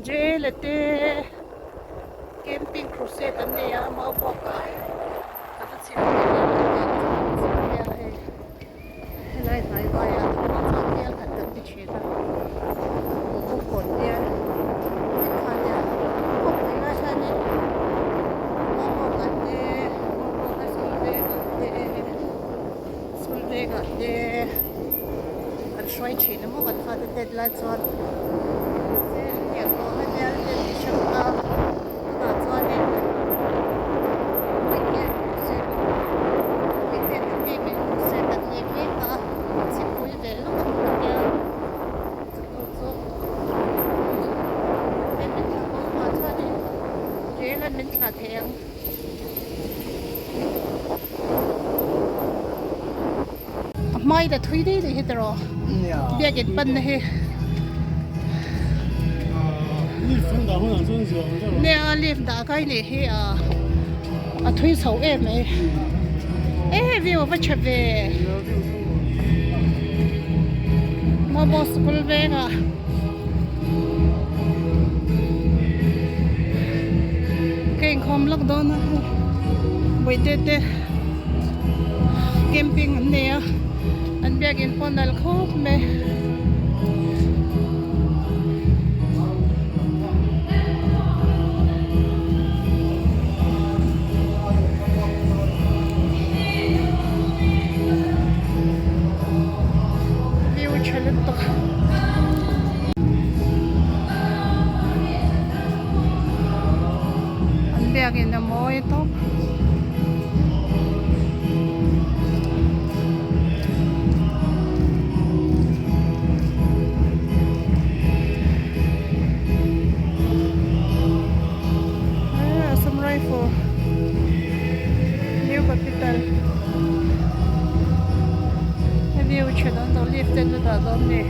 Jail a te camping crusade an nei a maubawk ah ka va chhim ania hei helai hnai vaiah chuan chuan bial khat kan ti thin a bawngkawn bial hekhania khawpui lai hianin maubawk ah te maubawk a school vengah te school vengah te an hruai thin a maw kan fate tet lai chuan hetiang tawh na bial te an ti hrang ta tunah chuanin crusade an nei mek a chhipui ve lawk a ni ta nia chu chu min thlah bawk hnuah chuanin rel an min thlah thei ang. A hmai la thui dei dei hi tiraw biakin pan na hi nia lift dah kai nih hi a a thui chho em mai e view a va tha ve momo school vengah. Ka inkhawm lawk dawn a hei bawihte te camping an nei a an biakin pawh a nalh khawp mai. View tha lutuk. An biakin a mawi tawp. Assam Rifle New Capital a view tha dawn tawh lift te chu dah dawn ni.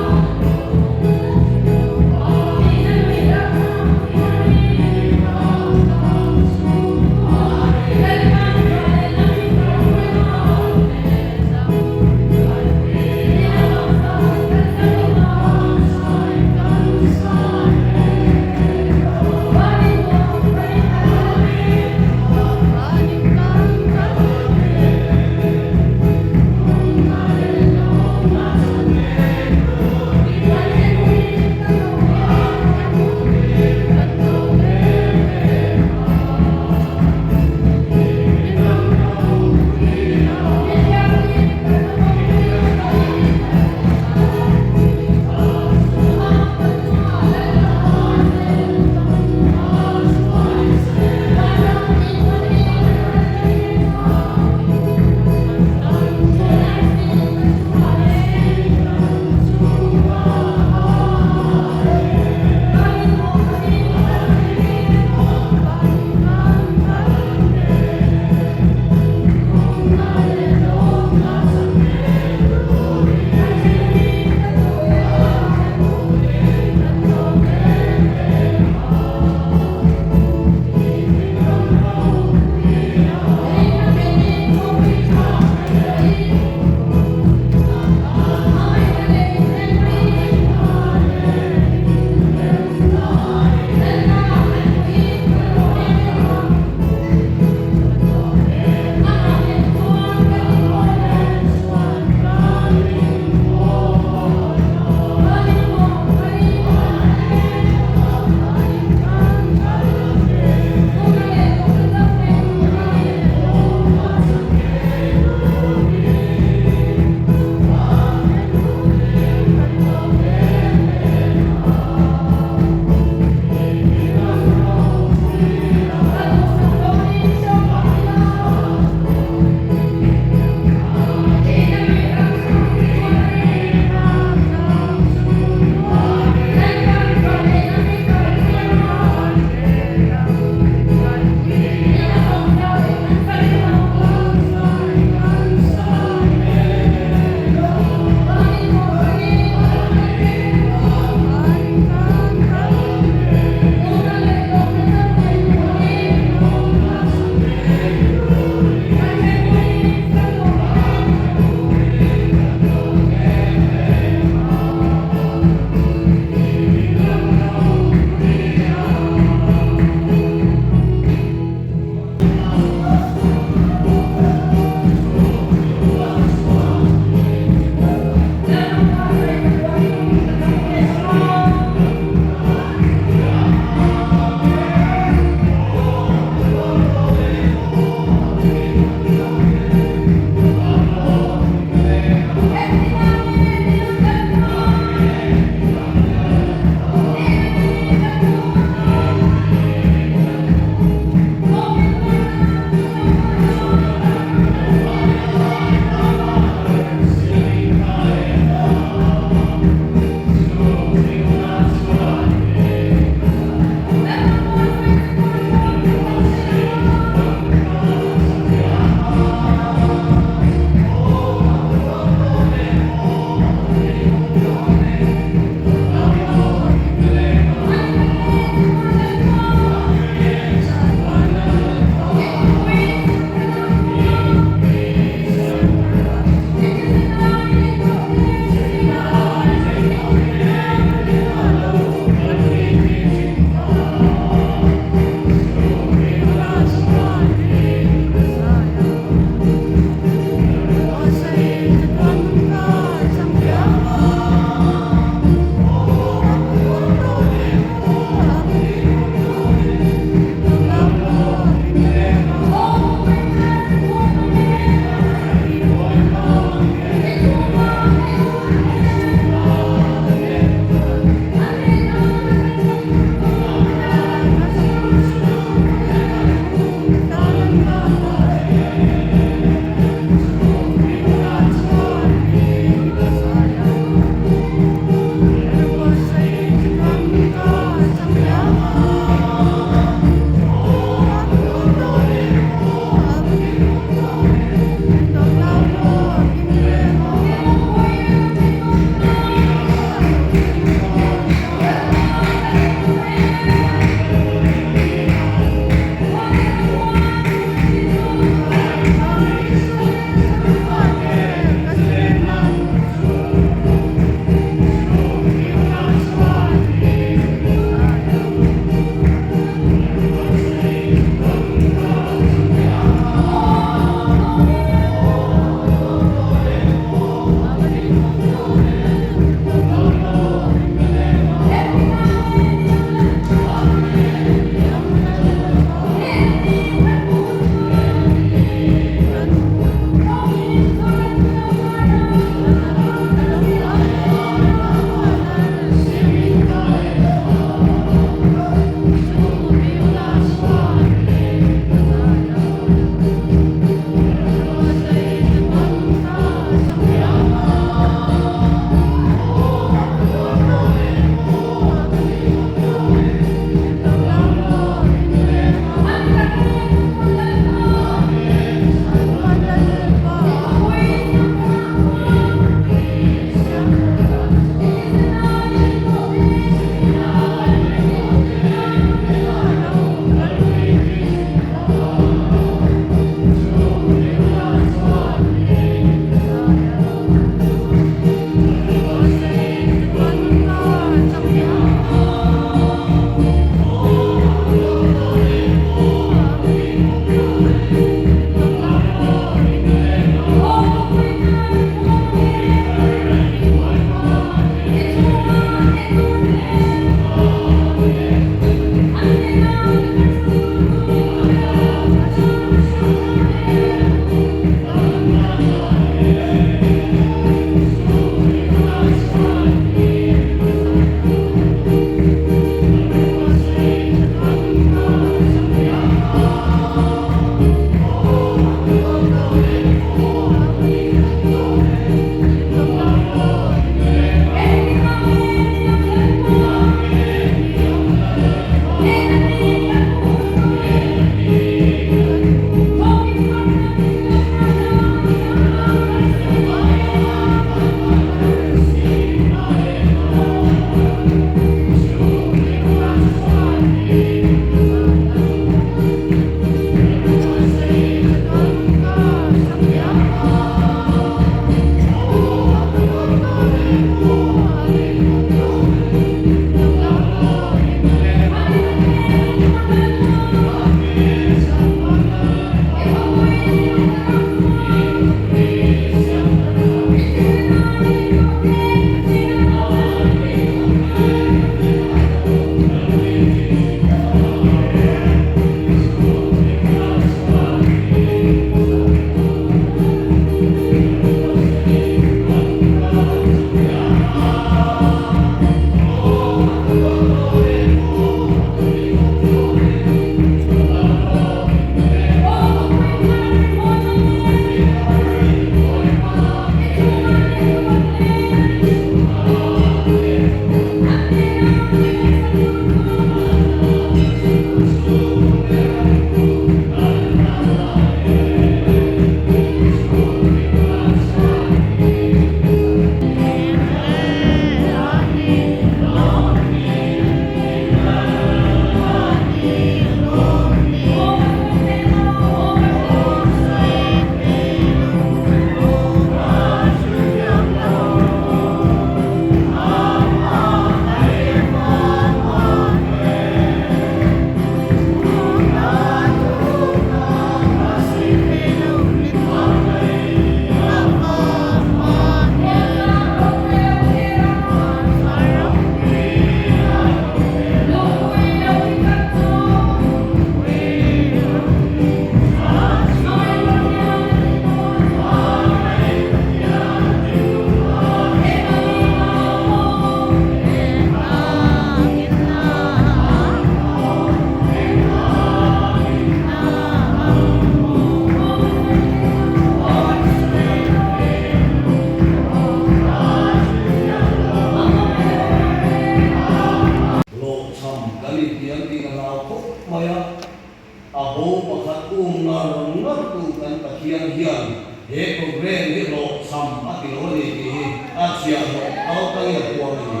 he programme hi hlawhchham a ti lo a ni tih hi a chhiahhlawh kal tangin a puang a ni.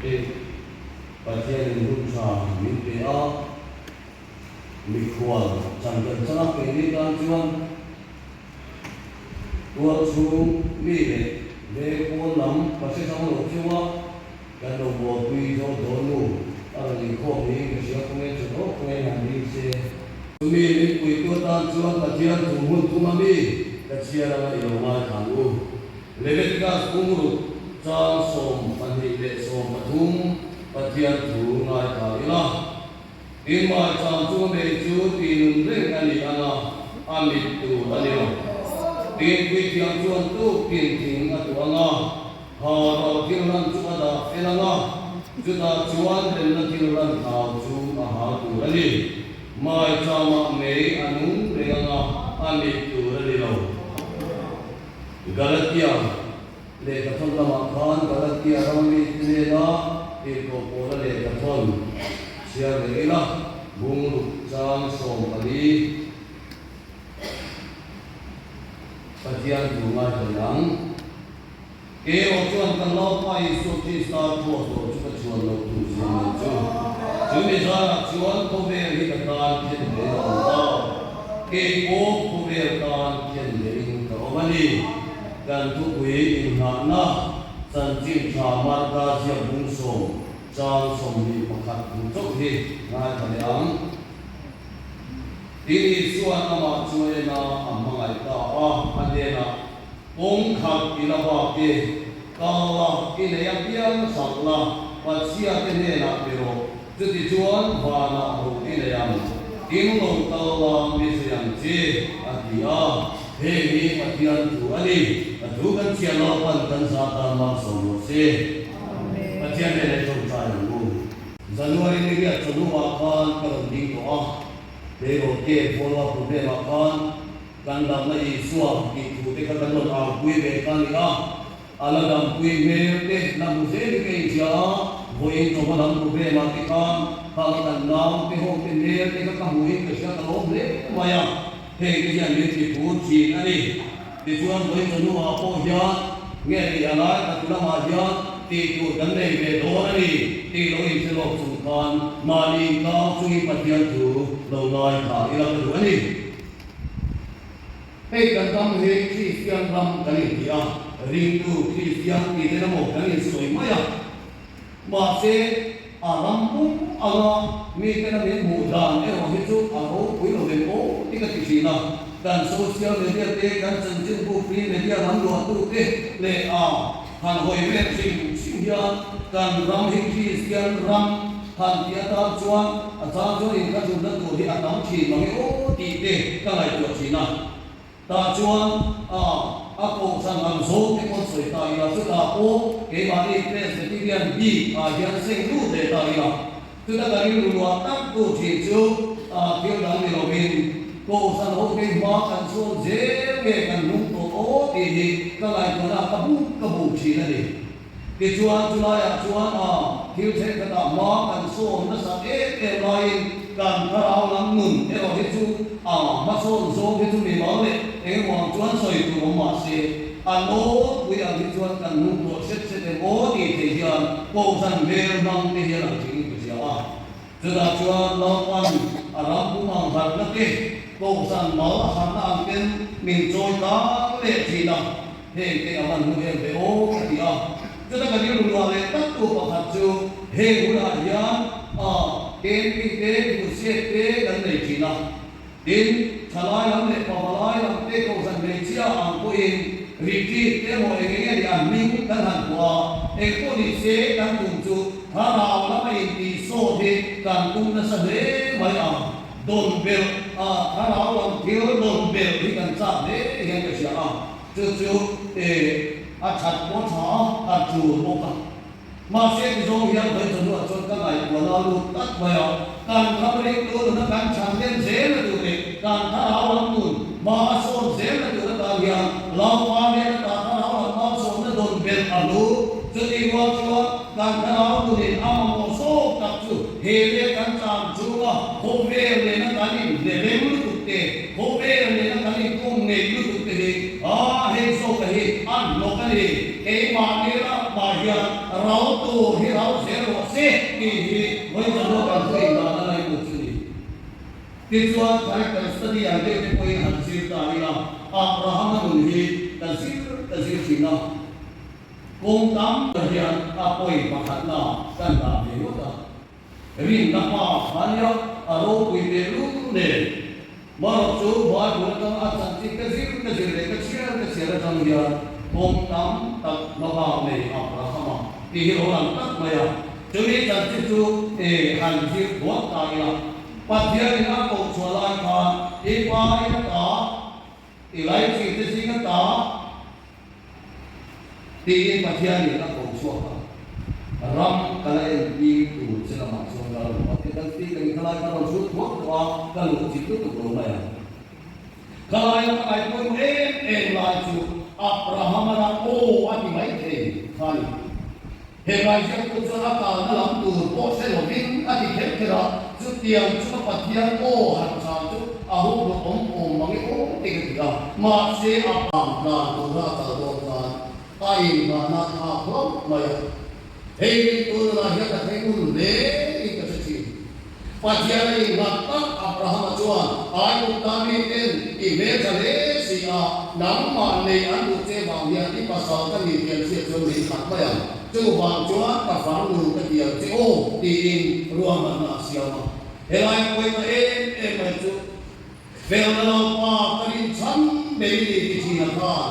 Tin, Pathianin hun tha min pe a, mikhual chan kan chang a, keini tan chuan tualchhung mi leh veng pawn lam ka hre hrang lo cheu a, Kan lo buaipui zawk dawn nu, a rawn inkhawm niin ka hria kawngin chu tawp kawngin han ding se. Chumi min puitu atan chuan Pathian thu hmun thum a mi ka chhiar anga i lo ngaithla ang u. Leviticus bungruk chang 12 leh 13 Pathian thu ngaithla ila. Tin maicham chunga mei chu tih nun reng a ni anga a mit tur a ni lo. Tin puithiam chuan tuk tin thing a tuah anga. Ha ral thil ran chu a dah fel ang a, chutah chuan remna thil ran thau chu a hal tur a ni. Maichama mei a nung reng ang a, a mit tur a ni lo. Galatia lehkhathawn lamah khan Galatia ram mite nena tirhkoh pawhna lehkhathawn chhiar leh ila, bungruk chang 14 Pathian thu ngaithla ang. Keimah chuan kan Lalpa Isua Krista cross dawr chu ka chuan loh tur zia mai chu. Chu mi zarah chuan khawvel hi ka tan khen ve a awm ta. Kei pawh khawvel tan khen vein ka awm a ni. Kan thupui inngahna chanchin tha Marka ziak bung sawm chang 21 thu chauh hi ngaithla leh ang. Tin Isua'n amah chu a en a, a hmangaih ta a, a hnenah, Kawng khat i la bak e, kal la, i nei apiang hralh la, Pathiate hnenah pe rawh, chutichuan vanah ro i nei ang, tin lo kal la mi zui ang che, a ti a. Heng hi Pathian thu a ni, a thu kan chhiar lo pan kan za tan malsawm rawh se. Pathian hnenah i tawngtai ang u. January ni riat chawhnuah khan ka rawn ding tawh a, Tleirawl te follow up programme ah khan kan damna Isua tih thu te kha kan rawn aupui ve kha a ni a, a la dampui hmel te la hmu zelin ka inhria a, vawiin chawhma lam programme ah te khan khang kan nau te ho te hmel te kha ka hmuhin ka hria ka lawm hle mai a, heng te hian min ti phur thin a ni. Tichuan vawiin chawhnuah pawh hian nge tih a lai tak lamah hian tih tur kan nei ve dawn a ni tih lo inhre lawk chung khan mahni inkau chungin Pathian thu lo ngaithla ila ka duh a ni. Hei kan ram hi Kristian ram kan inti a, ringtu Kristian tih ten emaw kan insawi mai a. Mahse, a ram pum anga miten a min hmuh dan erawh hi chu a ropui lo ve aw tih ka ti thin a. Kan social media te, kan chanchinbu free media lam luahtute leh a han hawi vel hrim hrim hian kan ram hi Kristian ram han tih atan chuan a chang chuan inkhathunna tur hi a tam thin mange aw tih te ka ngaihtuah thin a. Tah chuan a a kohhran ang zawng te pawn sawi ta ila, chutah pawh keimahni Presbyterian bik ah hian seng lut leh ta ila, chuta ka rilru luah tak tu thin chu a thil dang ni lovin kohhran ho te hma kan sawn zel nge kan hnung tawh aw tih hi ka ngaihtuahna ah ka buk ka buk thin a ni. Tichuan chulaiah chuan a thil thenkhatah hma kan sawn nasa em em laiin kan thlarau lam nun erawh hi chu a hmasawn zawng hi chu mimal leh engemaw ang chuan sawi tur awm mah se, a nawlpui ang hi chuan kan hnung tawh hret hret em aw tih thei hian kohhran hmel hmang te hian ang thing in ka hria a. Chutah chuan Lalpan a ram pum ang harhna te, kohhran mal a harhna ang ten min chawi kang leh thin a. Heng te a van hmu em ve aw ka ti a, chuta ka rilru luah leh tak tu pakhat chu heng hunah hian a camping te crusade te kan nei thin a, tin thalai lam leh pavalai lam te kohhran hmeichhia ang pawhin retreat te emaw eng eng nge ni an hming kan han phuah a, eng pawh ni se kan tum chu thlarau lama intih sawt hi kan tum nasa hle mai ang. Dawn belh a, thlarau lam thil dawn belh hi kan chak hle hian ka hria a, chu chu a that pawh a tha a, a tul bawk a. Mahse tizawng hian vawi chawhnuah chuan ka ngaihtuahna lut tak mai a, kan ram ringtu nuna kan chhan len zelna tur leh kan thlarau lam nun hma a sawn zelna tur atan hian Lalpa nen ata thlarau lam malsawmna dawn belh a hlu. Chutih rual chuan kan thlarau nunin a mamawh zawk tak chu he leh kan chang chunga khawvel nena kan inhne reng lutuk te. Keimahni ramah hian ral tur hi ral zel rawh se tih hi vawichawlh kan thuin dan a ngaihmut chu ni. Tichuan character study ang deuh te pawhin han zir ta ila, Abrahama nun hi ka zir ka zir thin a. Kawng tam tak hian a pawi pakhatna kan dah ve ngawt a. Rinna pa kha nia a ropui teh lul nen. Marawh chu Bible atanga a chanchin ka zir ka zir leh ka chhiar ka chhiar atang hian kawng tam tak hmabak nei Abrahama tih hi lo lang tlat mai a. Chumi chanchin chu e han zir thuak ta ila, Pathianin a koh chhuah lai khan i pa in a ta, i laichin te zing a ta, Tiin Pathianin a ko chhuak a, ram ka la entir tur che lamah chuan ka la luh a, kan speaker in khalai ka rawn chhut thuak tawh a, ka luh chik lutuk lo mai ang. Khalaia ka ngaihpawimawh em em lai chu Abraham-a ram aw a ti mai thei kha a ni. He ngaiziaktu chuan a kalna lam tur pawh hre lovin a ti kher kher a, chutiang chu ka Pathian aw han chhan chu a huphurh awm awm mang i aw te ka ti a. Mahse a pang tlan tura a kal dawn khan a inghahna a thlak hlauh mai a. Hei ringtu nunah hian ka thleng hun hle in ka hre thin. Pathian a innghat tak Abrahama chuan Aigupta miten i hmeltha hle si a, nangmah nei an duh che vang hian i pasal ka ni tih an hriat chuan min that mai ang. Chuvang chuan ka farnu ka ti ang che aw tiin ruahmanna a siam a. Helai pawimawh em em mai chu Felna lo pa ka rinchhan ber i ni ti thin a khan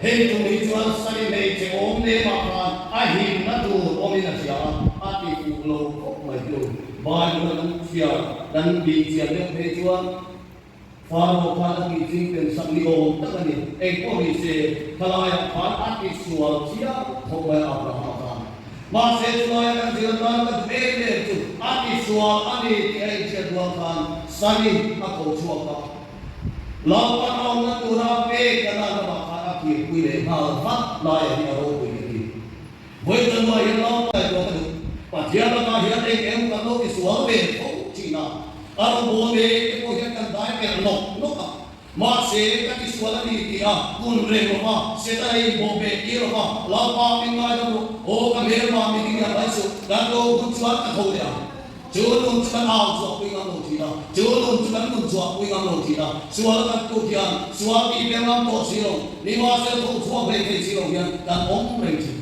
hei tum hi chuan sari hmeichhe awm lemah khan a himna tur awmin a hria a, a ti fuh lo khawp mai chu. Bible a kan chhiar kan bih chian deuh phei chuan Pharaoh khan a tih ching pen sak ni awm tak a ni. Engpawh ni se khalaiah khan a ti sual chiang khawp mai a Abrahama khan. Mahse chulaia kan zir atan ka duh em em chu a tisual a ni tih a inhriat rual khan Sani a ko chhuak a. Lalpan a awmna tura a pek ka nan ramah khan a kirpui leh nghal vat laia hi a ropui ka ti. Vawi chanua hian Lalpa ngaihtuah ka duh. Pathian lakah hian eng eng kan lo tisual ve tho thin a, a rawngbâwl ve te pawh hian kan dai pelh nawk nawk a. Mahse, ka tisual a ni tih a kun reng lo va, Setana inbawh beh tir lo va, Lalpa min ngaidam rawh, aw ka hmelma mi ding liam mai suh, kan lo hun chuan ka tho leh ang. Chu nun chu kan au chhuahpui ngam lo thin a, chu nun chu kan nun chhuahpui ngam lo thin a, sual kan tuk hian sual tih ber ngam tawh si lo, nimahsela tho chhuak reng thei si lo hian kan awm reng thin.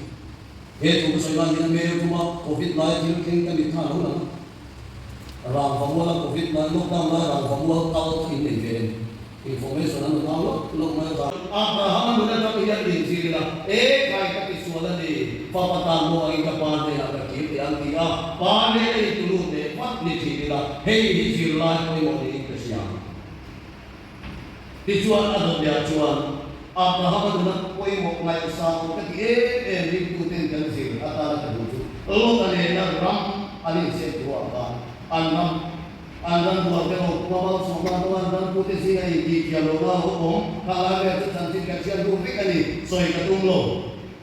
He thu ka sawi lai hian Mayor thuma Covid laia thil thleng ka mit kha a lo lang. Rangvamuala Covid lai lockdown lai Rangvamual kal kha in nei ve em? Information an rawn au lawk lawk mai a. Abraham a nun atang hian inzir ila, E khai ka ti sual a ni, fapa tan maw angin ka pa hnenah ka kir teh ang ti a, pa hnena in tulu teh vat ni thin ila, hei hi zirlai pawimawh niin ka hria. Tichuan a dawtliah chuan Abraham a nuna pawimawh ngaihsang ka ti em em ringtuten kan zir atana ka duh chu Lota nena ram an insiam thu ah khan an ram an ram bual te lo khua malsawmna an awm a, an ram pute zinga intih thiam lohna a lo awm kha lai vel chu chanchin kan hriat hnu vek a ni, sawi ka tum lo.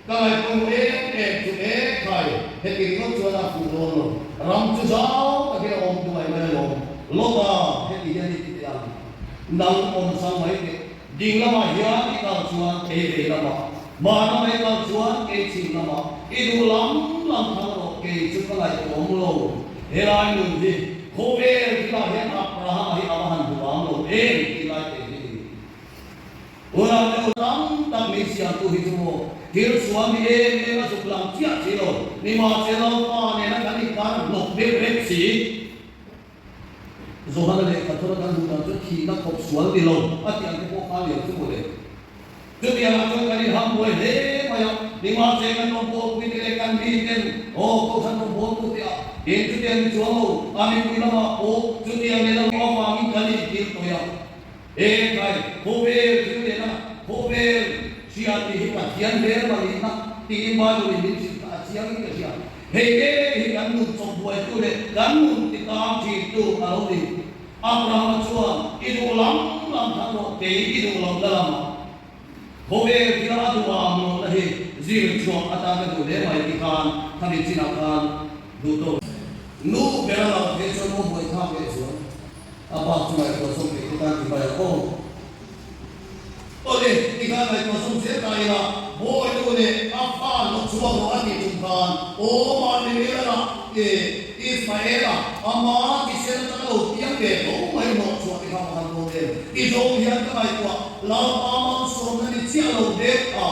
Ka ngaihpawimawh em em chu e khai, heti ringawt chuan a fuh dawn lo. Ram chu zau takin a awm duai mai alawm. Lota, heti hian i ti teh ang. Nang awm sang mai teh. Ding lamah hian i kal chuan kei vei lamah, hmar lamah i kal chuan kei chhim lamah, i duh lam lam thang rawh, kei chu ka ngaihtuah awm lo. Helai nun hi khawvel thilah hian Abrahama hi a va han duh am lo em tih lai teh hi ni. Unau te u tam tak min siamtu hi chu maw thil sual ni em em a zuk lang chiah si lo, nimahse Lalpa nena kan inkar hnawk deuh reng si. Johana lehkha thawna kan hmuh dan chu thihna khawp sual ni lo a tih ang te pawh kha lian chu mawle. Chutiangah chuan kan inham buai hle mai a, nimahse kan rawngbawlpui te leh kan mi ten aw kohhran rawngbawltu te ah in chutiang ni chuang lo, a mipui lamah pawh chutiang nena avangin kan inkil tawih a. He kai, khawvel thil nena khawvel hria tih hi Pathian hmel malihna tiin Bible in min hrilh kha a chiang in ka hria. Hei ngei hi kan nun chawpbuaitu leh kan nun titang thintu a lo ni. Abrahama chuan, I duh lam lam thang rawh, kei i duh lohna lamah. Khawvel thila a duh ang lohna hi zir chhuak atan ka duh hle mai ti khan khami chinah khan duh tawk. Nu ber a lo phei chuan aw buaithlak leh zual. A bak chu ngaihtuah zawm theih te tan ti mai ang aw. Awle, tikhan ngaihtuah zawm zel ta ila, Bawitu leh a fa. chhuak rawh a tih tum khan, Aw mahni Mela e Ismaela, ama thisen atanga lo piang ve tho mai hnawh chhuah te kha ka han dawn em? Ti zawng hian ka ngaihtuah, Lalpa malsawmna ni chiah lo deuh a.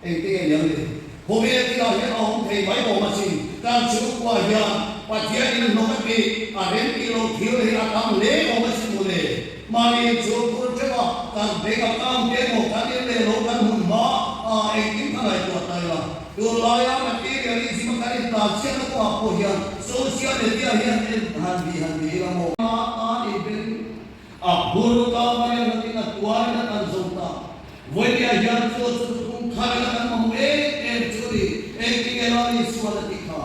Engtin nge niang le? Khawvel thilah hian a awm thei mai awm asin. Kan chhungkua hian Pathian in hnawk a tih, a rem tih loh thil hi a tam hle awm asin maw le? Mahni in chhungkhur theuh a, kan bank account te emaw kan in leh lo kan hmun hma a engkim kha ngaihtuah ta ila. Tunlaia materialism a kan intlan chhiatna kawngah pawh hian social media hian en han bih han bih ila maw? Amah tan inbeng A phur ta mai a natin a tuarin a tan zo ta. Vawinia hian chu chu thuthlung thar ila kan mamawh em em chu ni, engtinge la ni sual a tih kha.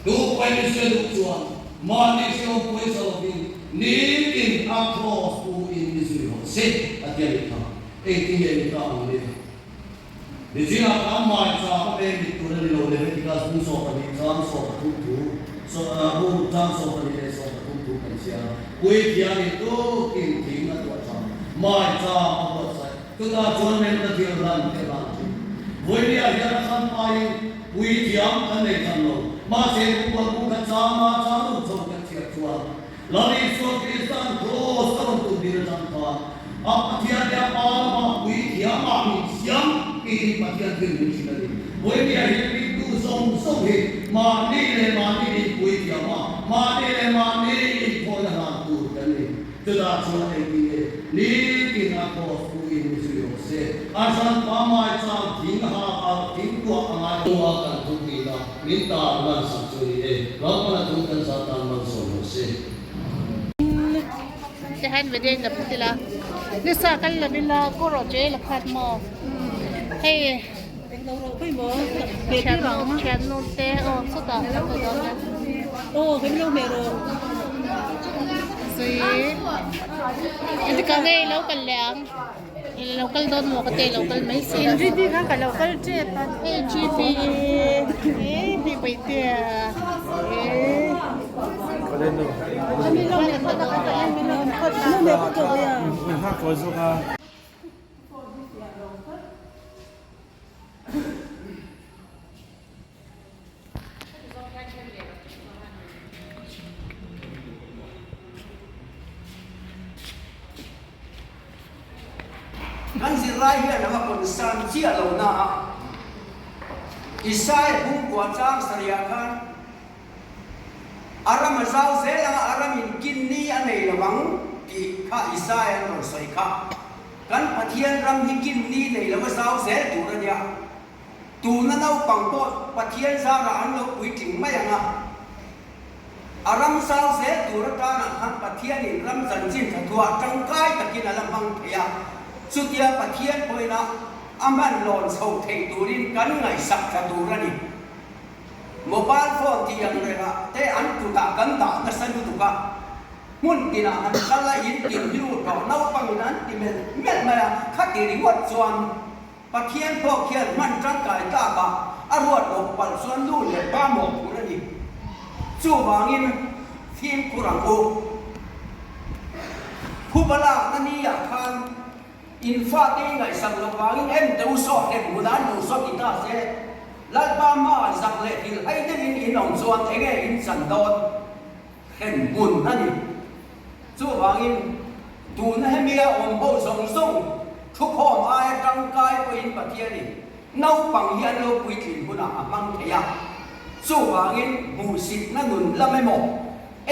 Tu pawhin i hre duh chuan mahni hreawm pawisa lovin nitin a cross pu in i zui rawh se a ti a nih kha. Engtinge ni ta ang le? Nichinah khan hmaichak a peng dik tur a ni lo Leviticus bung 12 chang 13 thu bung chang 12 leh 13 thu kan chhiar a, Puithianin tukin thing a tuah tha, hmaichak a buatsaih, chutah chuan remna thil hlan te hlan thin. Vawinia hian a khan paiin puithiam kan nei than lo, mahse bung bung khat changa chang lut chho kan chhiar chuan Lal Isua Krista'n Kraws a rawn tum din atang khan a Pathian leh a Pa lamah puithiam ah min siam tiin Pathian thil min hrilh a ni. Vawinia hian ringtu zawng zawng hi mahni leh mahni inpuithiam a, mahni leh mahni inthawina hlan tur kan ni. Chutah chuan engtin nge nitin a Kraws pu in mi zui rawh se. A hran pa mai chang thing ha a thing tuah a ngai lo a kan thu tihna Min tar lan sak chu ni e, Lalpana thung kan zah tan malsawm rawh se. Tihian video in la phut ila nisa kal lo ila kaw rawh che la khat maw hei thiannu thiannu te aw sawtah kan hmu dawn a zui engtikah nge ilo kal leh ang. I lo kal dawn maw ka ti lo kal mai si a. Inri bik a ka lo kal tep a. Hei GP e hei Bawihtea e. Kan zirlai hian anga concern chiah lo na a, Isaiah bungkua chang sarihah khan a ram a zau zel anga a ram in kin ni a nei lo ang tih kha Isaiah an rawn sawi kha. Kan Pathian ram hi kin ni nei lo a zau zel tur a nia. Tuna naupang pawh Pathian zarah an lo puitling mai ang a, a ram zau zel tur atanah khan Pathianin ram chanchin tha thuah tangkai takin a la hmang thei a, chutia Pathian pawhin a a hman lawn chho thei turin kan ngaihsak tha tur a ni. Mobile phone tih ang rengah te an kutah kan dah nasa lutuk a, hmun tinah han kal a in tin hlu tawh naupangin an ti melh melh mai a, khati ringawt chuan Pathian pawh khian hman tangkai tlakah a ruat loh palh chuan nu leh pa mawh phur a ni. Chuvangin fimkhur ang u. Phuba lakna ni ah khan in fate i ngaihsak loh vangin en teh u sawt leh hmun an duh sawt ti ta se, Lalpa hmaah zak leh hrilhhai deuhin in awm chuan enge in chan dawn? Hren hmun a ni. Chuvangin, tuna hemia awm ho zawng zawng thukhawm aia tangkai pawhin Pathianin naupang hi an lo puitlin hunah a hmang thei a. Chuvangin, hmuhsitna nun lam emaw,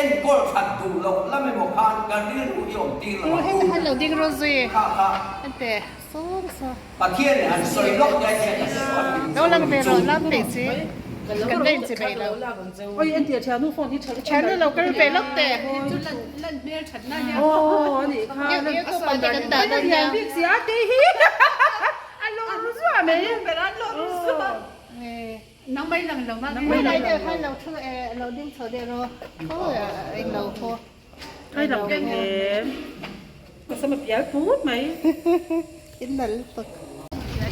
enkawl that duh loh lam emaw khan kan rilru hi awm tir lo ang u. Hei lo ding rawh zui. Kha kha. Ente sawng sawng. Pathian in han sawi lawk te hian ka sawi a Lo lang ve rawh lam peih si kan la inchi peih lo. Oi entir thianu phone hi tha lutuk Thianu lo kal ve lawk teh. Lan hmel that na hian aw ani kha YouTube ah te kan dah dawn nia. Bik si a kei hi a lawm zuah mai ber a lawm zuah. Nang mai lang lo ma. Nang mai lai deuh khan lo thu lo ding chho deuh rawh. Khaw eng lo khaw. Ai lo em em. Ka sam a pial put mai. In nal lutuk.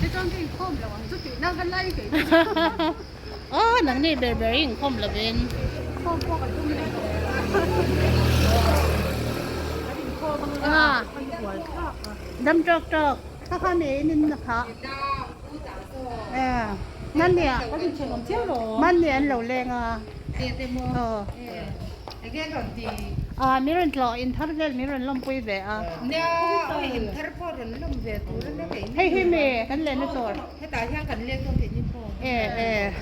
Te chuan ka inkhawm lo ang chu tih na ka lai kei chu. Aw nang ni ber ber i inkhawm lovin. Inkhawm pawh ka tum leh lo. Kan inkhawm ang a. Kan buai thlak a. Dam tawk tawk. Kha kha me in in na kha. Hmanni ah hmanni an lo leng a. Aw. Ah min rawn tlawh in thar vel min rawn lawmpui ve a. Hei hi mi kan lenna tur. E e.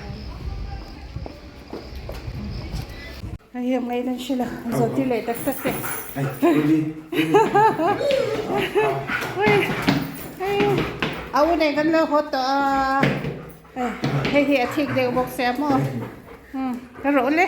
Hei hi ngaih nan hrilh a zawti leh tak tak te. A u nen kan lo haw tawh a. Hei hi a thik deuh bawk sia maw. Ka rawh le.